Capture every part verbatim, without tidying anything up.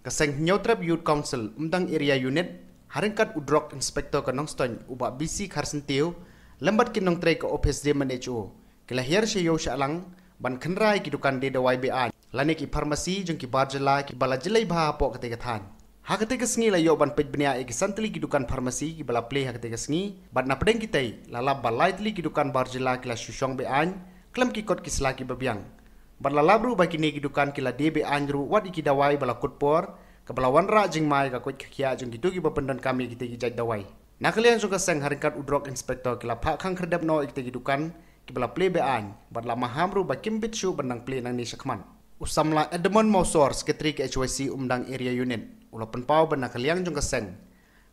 Ka seng Hynñiewtrep Youth Council Umdang Area Unit, ha ryngkat u Drug Inspector ka Nongstoiñ u Bah B C Kharsyntiew, lem bad ki nongtrei ka ophis District H O, ki la hiar sha ïew sha lang ban khynra ïa ki dukan die dawai be-aiñ lane ki pharmacy jong ki bar jylla kiba la jlei bha hapoh katei ka thaiñ. Ha katei ka sngi la ïoh ban peit bniah ïa ki san tylli ki dukan pharmacy kiba la plie ha katei ka sngi, bad napdeng kitei la lap ba lai tylli ki dukan bar jylla ki la shu shong be-aiñ khlem ki kot ki sla kiba biang. Bad la lap ruh ba kine ki dukan ki la die be-aiñ ruh wat ïa ki dawai ba la kut por, kaba la wanrah jingma ïa ka koit ka khiah jong kito kiba pyndonkam ïa kitei ki jait dawai. Na ka liang jong ka seng, ha ryngkat u Drug Inspector, ki la phah khang khyrdep noh ïa kitei ki dukan kiba la plie be-aiñ bad la maham ruh ba kim bit shuh ban dang plie nangne shakhmat. U samla Edmond Mawsor, Secretary ka H Y C Umdang Area Unit, u la pynpaw ba na ka liang jong ka seng,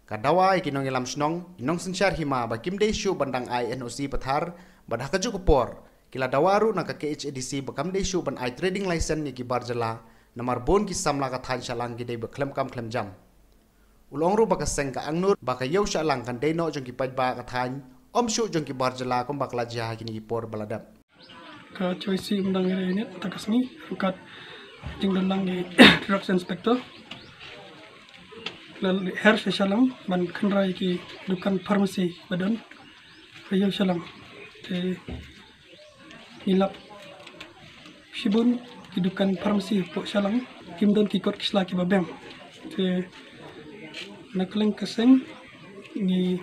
ka dawa ïa ki nongïalam shnong, ki nongsynshar hima ba kim dei shuh ban dang ai N O C pathar, bad ha kajuh ka por ki la dawa ruh na ka K H A D C ba kam dei shuh ban ai trading license ïa ki bar jylla, namar bun ki samla ka thaiñ sha lang ki dei ba khlem kam khlem jam. U la ong ruh ba ka seng ka angnud ba ka ïew sha lang kan dei noh jong ki paidbah ka thaiñ, ym shuh jong ki bar jylla kumba ka la jia ha kine ki por ba la dep. Ka H Y C Umdang Area Unit mynta ka sngi ryngkat jingdon lang i Drug Inspector la hiar sha lang ban khynra ïa ki dukan pharmacy ba don ha ïew sha lang. Te ngi lap shibun ki dukan pharmacy hapoh sha lang kim don ki kot ki sla kiba biang. Te na ka liang ka seng ngi,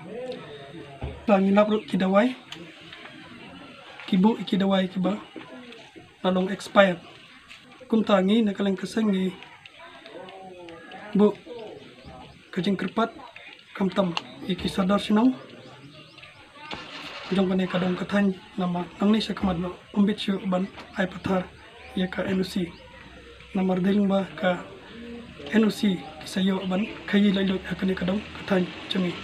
ba ngi lap ruh ki dawai, ki buh ïa ki dawai kiba la long expired. Kumta ngi na ka liang ka seng ngi buh ka jingkyrpad khamtam ïa ki sordar shnong jong kane ka dong ka thaiñ, namar nangne shakhmat noh ym bit shuh ban ai pathar ïa ka N O C, namar dei lyngba ka N O C ki sa ïoh ban khaïi laitluid ha kane ka dong ka thaiñ jong ngi.